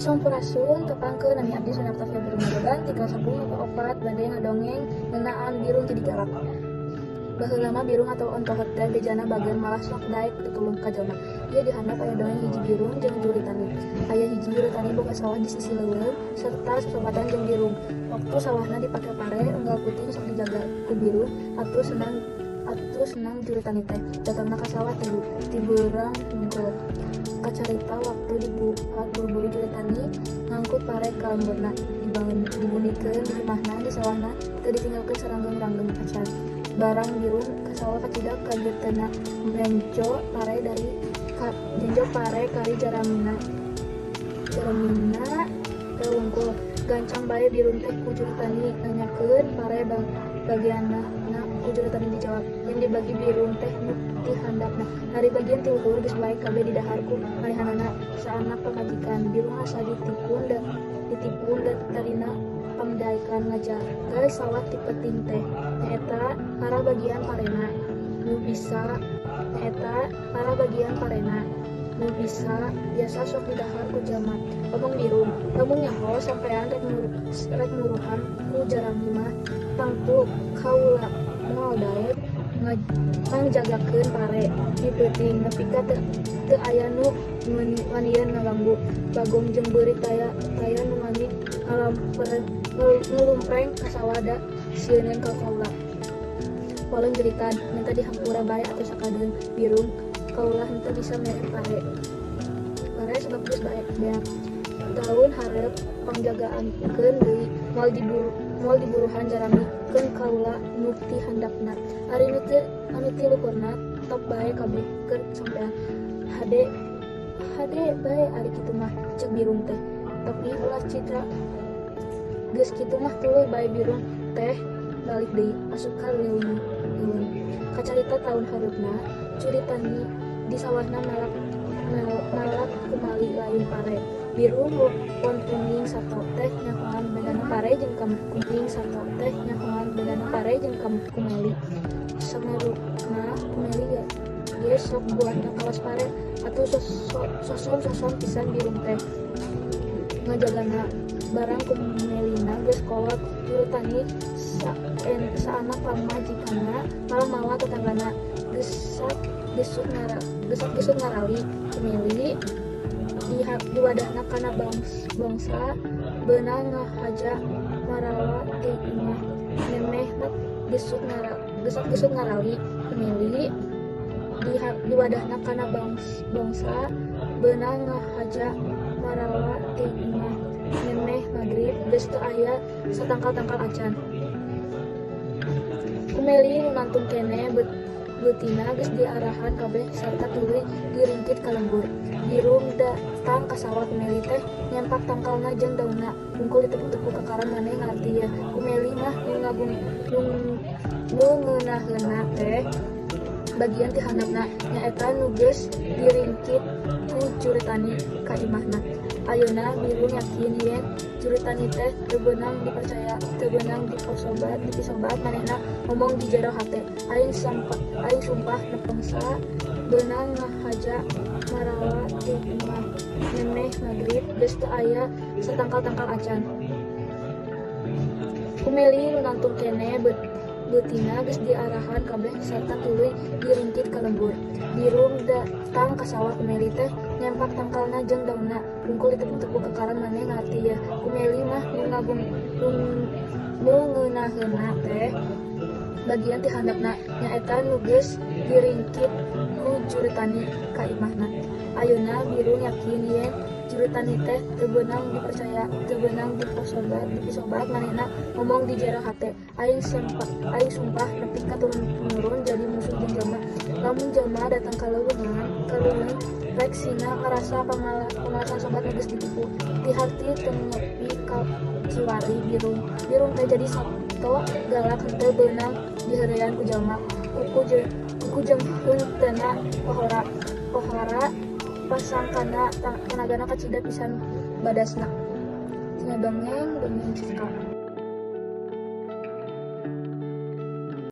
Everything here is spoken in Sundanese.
Sampurasun, tepangkeun, nami abdi Sona Octavia Budi ti kelas 10 MIPA 4, bade ngadongeng ngeunaan Birung jadi galak. Baheula mah Birung atawa ontohot teh bejana bager, malah sok daek ditulung ka jalma. Ieu di handap aya dongeng hiji Birung jeung juru tani. Aya hiji juru tani boga sawah di sisi leuweung serta sosobatan jeung Birung. Waktu sawahna dipake pare, unggal peuting sok dijaga ku Birung, atuh senang juru tani teh. Datangna ka sawah ti beurang hungkul. Kacarita waktu dibuat buru-buru juru tani ngangkut pare ka lemburna, dibundikeun di imahna di sawahna, teu ditinggalkeun saranggeng-ranggeng acan. Barang Birung ka sawah kacida kageteuna nenjo pare kari jaramina teh wungkul. Gancang bae Birung teh ku juru tani nanyakeun pare bagianna, ku juru tani dijawab yen dibagi Birung teh nu ti handapna. Ari bagian ti luhur geus bae kabeh didahar ku manehanana saanak pamajikan. Birung asa ditipun da tadina pangdaekan ngajaga sawah ti peuting teh nyaeta arah bagian parena nu bisa nyaeta arah bagian parena nu bisa biasa sok didahar ku jalma. Omong Birung, "Lamun nyaho sampean rek muruhan ku jarami mah tangtu kaula moal daek ngangjagakeun pare di peuting nepi ka teu aya nu wanian ngaganggu. Bagong jeung beurit taya nu wani ngalumpreng ka sawah da sieuneun ka kaula." Waleun jeritan, "Menta dihampura bae atuh sakadeung, Birung, kaula henteu bisa mere pare sabab geus beak. Taun hareup pangjagaankeun deui, moal diburuhan jarami, keun kaula nu ti handapna. Ari anu ti luhurna top bae kabeh keur sampean." "Hade hade bae ari kitu mah," ceuk Birung teh, "tapi ulah citra." Geus kitu mah tuluy bae Birung teh balik deui asup ka leuweung. Kacarita taun hareupna juru tani di sawahna malak kumali lain pare. Birung wontuning sato teh nyahoan bedana pare jeung kuning sato teh nyahoan bedana pare jeung kumeli. Samarukna kumeli ge sok buahna kawas pare, atuh sosom-sosom pisan Birung teh ngajagana. Barang kumelina geus kolot, juru tani saanak pamajikanna malah mawa tetanggana gesat-gesut ngarali kumeli diwadahna kana bangsa beunang ngahaja marawa ti imah. Memeh gesat-gesut ngarali kumeli diwadahna kana bangsa beunang ngahaja marawa ti imah. Memeh magrib geus teu aya satangkal-tangkal acan. Kumeli nu nangtung keneh beutina geus diarahan kabeh sarta tuluy diringkit ka lembur. Birung datang ka sawah kumeli teh nyempak tangkalna jeung daunna wungkul ditepuk-tepuk, "Kakara maneh ngarti yeuh." Kumeli mah nu ngeunaheunna teh bagian ti handapna, nyaeta nu geus diringkit ku juru tani ka imahna. Ayeuna Birung yakin yen juru tani teh teu beunang dipercaya, teu beunang dipisobat manehna ngomong di jero hate, "Aing sumpah nepengsa beunang ngahaja marawa ti imah." Memeh magrib geus teu aya satangkal-tangkal acan. Kumeli nu nangtung keneh beutina geus diarahan kabeh sarta tuluy diringkit ka lembur. Birung datang ka sawah kumeli teh nyempak tangkalna jeung daunna wungkul ditepuk-tepuk, "Kakara maneh ngarti yeuh." Kumeli mah nu ngeunaheunna teh bagian ti handapna, nyaeta nu geus diringkit ku juru tani ka imahna. Ayeuna Birung yakin yen juru tani teh teu beunang dipercaya, teu beunang dipisobat manehna ngomong di jero hate, "Aing sumpah nepi ka turun tumurun jadi musuh jeung jalma. Lamun jalma datang ka leuweung rek sina ngarasa pamalasan sobat nu geus ditipu." Ti harti teu nepi ka kiwari Birung teh jadi sato galak henteu beunang diheureuyan ku jalma. Kuku jeung henteuna pohara, pasangkana tanagana kacida pisan badasna. Tina dongeng dongeng Siska.